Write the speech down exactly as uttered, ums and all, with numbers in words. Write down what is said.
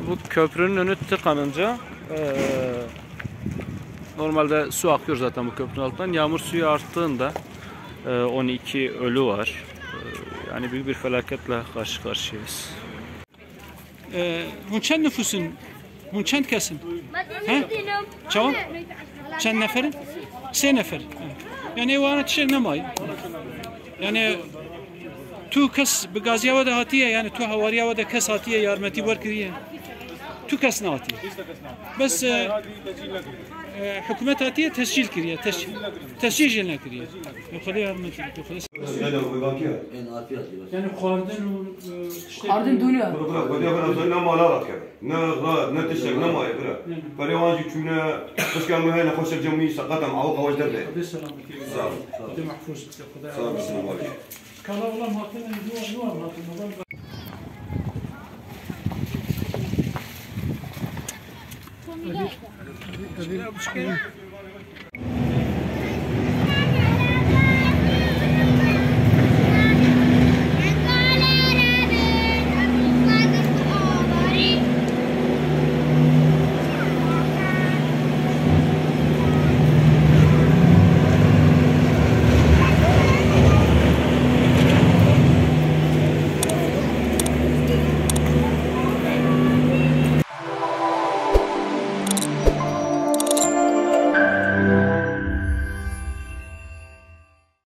Bu köprünün önü tıkanınca, e, normalde su akıyor zaten bu köprünün altından. Yağmur suyu arttığında, e, on iki ölü var. E, yani büyük bir felaketle karşı karşıyayız. E, hûn çend nifûs in? Hûn çend kes in? He? Çawa? Çend nefer in? Sê nefer. He. Yani wana tiştek nemaye. Yani tu kes bi gaziya we de hatiye, yani tu hawariya we de kes hatiye, yarmetî wer kiriye. Tu kes nehatiye. Bes, e, e, hikûmet hatiye tescîl kiriye. Tescîl, tescîl jê nekiriye. Xwedê yarmetî, Xwedê Yani xwarin û, e, tiştek Xwarin dûniya. Bira, bira, xwedê bira, ne mala vat keve. Ne xat, ne tiştek, ne maye bira. Perê wan jî çûne, xişka min heye nexweşek cemî seqet em, awik awaj derde. Xwedê selametî. Sağ ol. Xwedê mehfûz bike. Xwedê Sağ ol, sağ ol. Kala olam hatine, nuwa, nuwa hatine. Evî, evî, evî.